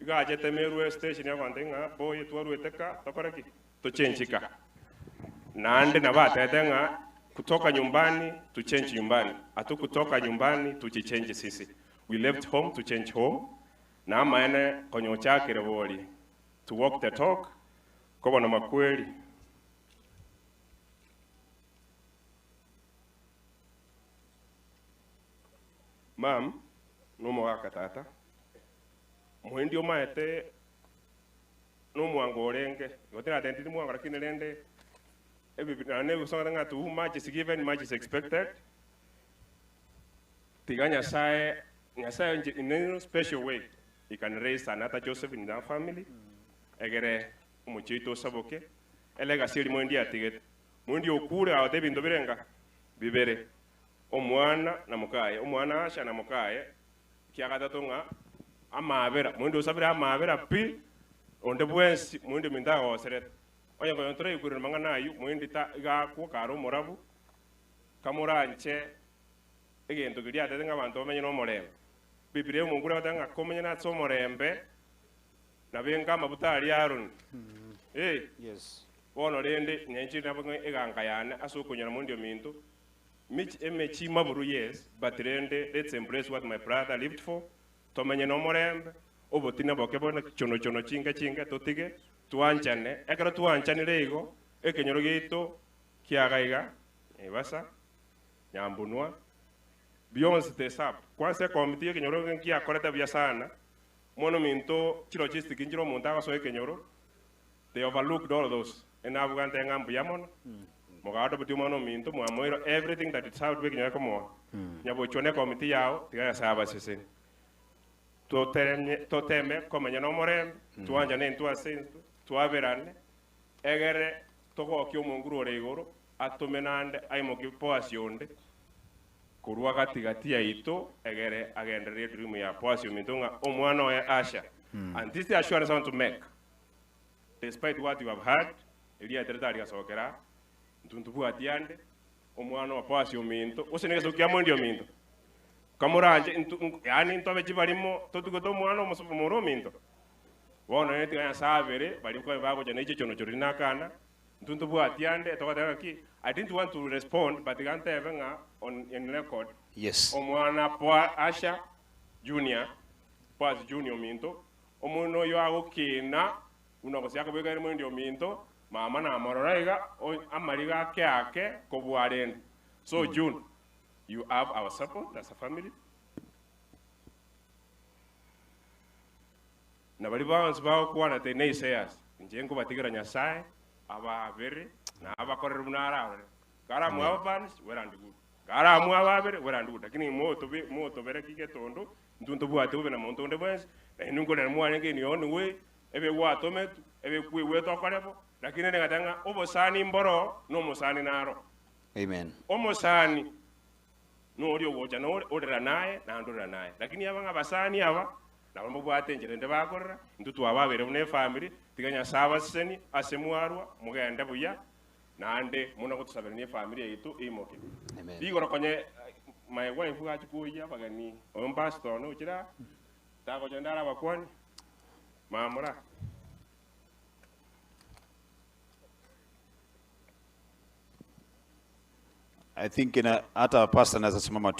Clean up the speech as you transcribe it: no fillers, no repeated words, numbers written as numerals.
Iga achete Meru estation agontebia ng'a boy twaruete ka tokore ki? Tochenchi ka. Naende nabo atebete ng'a kutoka nyumbani to change nyumbani, hatukutoka nyumbani tujichange sisi. We left home to change home. Na amaene konya ochakire bori to walk the talk, koba namakweri. Mum, nomogaka tata, moendi omaete nomwango orenge, igo tinatebeti timwango lakini rende ebibi naende ebisongete ng'a to whom much is given, much is expected, tiga Nyasaye, Nyasaye inche in a special way he can raise another Joseph in that family, egere omochie oito osaboke, elegacy eria moendi atigete. Moendi okure agote ebinto bire nga? Bibere. Omwana na mokaye, omwana Asha na mokaye, ekiagatato ng'a amaabera, moende osabere amaabera pi, onde bwensi moende ominto agoserete. Onye konya toraigwerera amang'ana ayio, moende ta iga akwo kare omorabu, kamoranche egento keria atete ng'a abanto bamenye nomorembe. Biblia y'Omongu egoteba ng'a komenyene ase omorembe, nabe nk'amabuta aria Aroni. Eh, bono rende inche nabo ng'a eganka yane ase okonyora moende ominto, Mich emechie maburu yes but rende let's embrace what my brother lived for tomenye nomorembe obotina boke bono chono chono chinke chinke totige twanchane ekero twanchanire igo ekenyoro giaito kiaga iga Naivasha Nyambunwa bionsi tesap kwansa ecommittee yekenyoro nkiakorete buya sana mono minto chilogistic nchire omonto agosoa ekenyoro They overlooked all those. Enabuga nte ng'a mbuya mono. Mogadobutia omwana ominto, mwamoira everything that deserved bw'ekenyoro ekomoa. Nyabochwa ne committee yao, tiga Nyasae abasesenie. Toteremie, toteme komenya nomorembe, twanchane intwe ase intwe, twaberane, egere togokie omonguru ore igoro, atome naende aimokie Boasi onde korwa gati gati yaito, egere agendererie edream ya Boasi ominto ng'a omwana oye Asher. And this the assurance I want to make. Despite what you have heard, erieta ritari gasokera, intwe ntobwati ande, omwana o Boasi ominto, gose negesaku kia mondi ominto. Kamoranche intu yaani ntobe chibarimo totugote omwana omoso omoro ominto. Bono rende tiga Nyasae abere baria konya bagocha ne chichono chori nakana, intwe ntobwati ande, togoteba ng'aki, I didn't want to respond but tiga ntebe ng'a on in record, Yes. omwana Boa Asher Junior, Boaz Junior ominto, Omonto oyio agokiina buna gose akobeka ere moindi ominto, mama namorora iga amariga ake ake kobua rende. So June, you have our support as a family. Na baria bonsi bagokwana the naysayers, inche nkobatigera Nyasaye abaabere na abakorere buna ararore. Karamoe ababanish, well and good. Karamoe abaabere, well and good. Lakini motobe motobere ki getondo, Intwe ntobwati bobe na monto onde bwensi, na inwe nkorera mwarenge in your own way, ebe gwatometwe, ebe kwigwete okore bo, lakini rende ngateba ng'a obosani mboro na omosani naro. Amen. Omosani noria ogocha na orera naye, naende orera naye. Lakini aba ng'a abasani aba, nabo mbabwate enchera ende bakorera, intwe twababeire buna efamiri, tiga Nyasae abasesenie ase mwarwa, mogende buya, Naende muna gotosaberania efamiri yaito eimoke. Amen. Rigoro konye my wife gachia koyia abageni oyo mpastor one ochire aa tagocha ndare abakwani mamura. I think ina hata pastor anaweza simama tu.